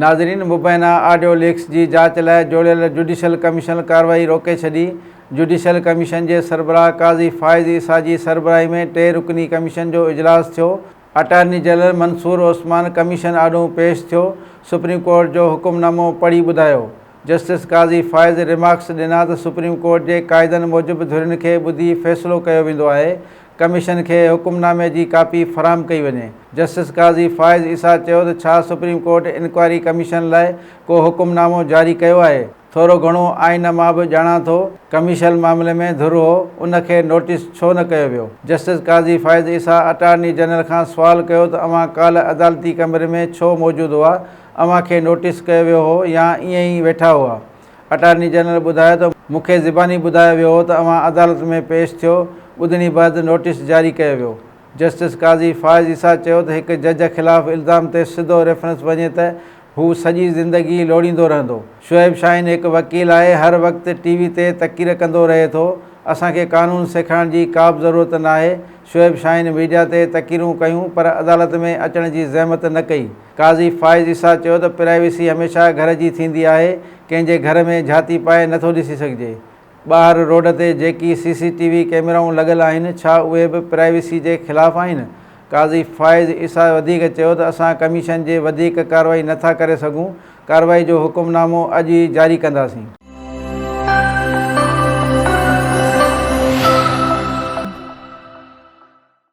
ناظرين مبينا audio leaks جي جاچ لاء جوڙيل جوڊيشل ڪميشن ڪارروائي روڪي ڇڏي، جوڊيشل ڪميشن جي سربراهه قاضي فائز عيسيٰ جي سربراهي ۾ ٽي رڪني ڪميشن جو اجلاس ٿيو، attorney general Mansoor Usman commission آڏو پيش ٿيو، سپريم ڪورٽ جو حڪم نامو پڙهي ٻڌايو. جسٽس قاضي فائز ريمارڪس ڏنا ته سپريم ڪورٽ جي قاعدن موجب ڌرين کي ٻڌي فيصلو ڪيو ويندو آهي، ڪميشن کي حڪم نامي جي ڪاپي فراهم ڪئي وڃي. جسٽس قاضي فائز عيسيٰ چيو ته ڇا سپريم ڪورٽ انڪوائري ڪميشن لاء ڪو حڪم نامو جاري ڪيو آهي؟ ٿورو گهڻو آئين مان به ڄاڻان ٿو، ڪميشل معاملي ۾ ڌر هو، ان کي نوٽيس ڇو نه ڪيو ويو؟ Justice Qazi Faez Isa attorney general کان سوال ڪيو ته اوهان ڪالهه عدالتي ڪمري ۾ ڇو موجود هئا، اوهان کي نوٽيس ڪيو ويو هو يا ائين ئي ويٺا هئا؟ اٽارني جنرل ٻڌايو ته مون کي زباني ٻڌايو ويو هو ته اوهان عدالت ۾ پيش ٿيو، ٻڌڻي بعد نوٽيس جاري ڪيو ويو. جسٽس قاضي فائز عيسيٰ چيو ته هڪ جج خلاف الزام تي سڌو ريفرنس وڃي ته هو سڄي زندگي لوڙيندو رهندو. شعيب شاهين هڪ وڪيل آهي، هر وقت ٽي وي تي تقرير ڪندو رهي ٿو، اسان کي قانون سيکارڻ جي ڪابه ضرورت ناهي، شعيب شاهين ميڊيا تي تقريرون ڪيون پر عدالت ۾ اچڻ جي زحمت نه ڪئي. قاضي فائز عيسيٰ چيو ته پرائيويسي هميشه گهر جي ٿيندي آهي، ڪنهن جي گهر ۾ جهاتي پائي نٿو ڏسي سگهجي. ٻاهر روڊ تي جيڪي سي سي ٽي وي ڪئميرائون لڳل آهن ڇا اهي به پرائيويسي جي خلاف آهن؟ قاضي فائز عيسيٰ وڌيڪ چيو ته اسان ڪميشن جي وڌيڪ ڪارروائي نٿا ڪري سگهون، ڪارروائي جو حڪم نامو اڄ ئي جاري ڪنداسين.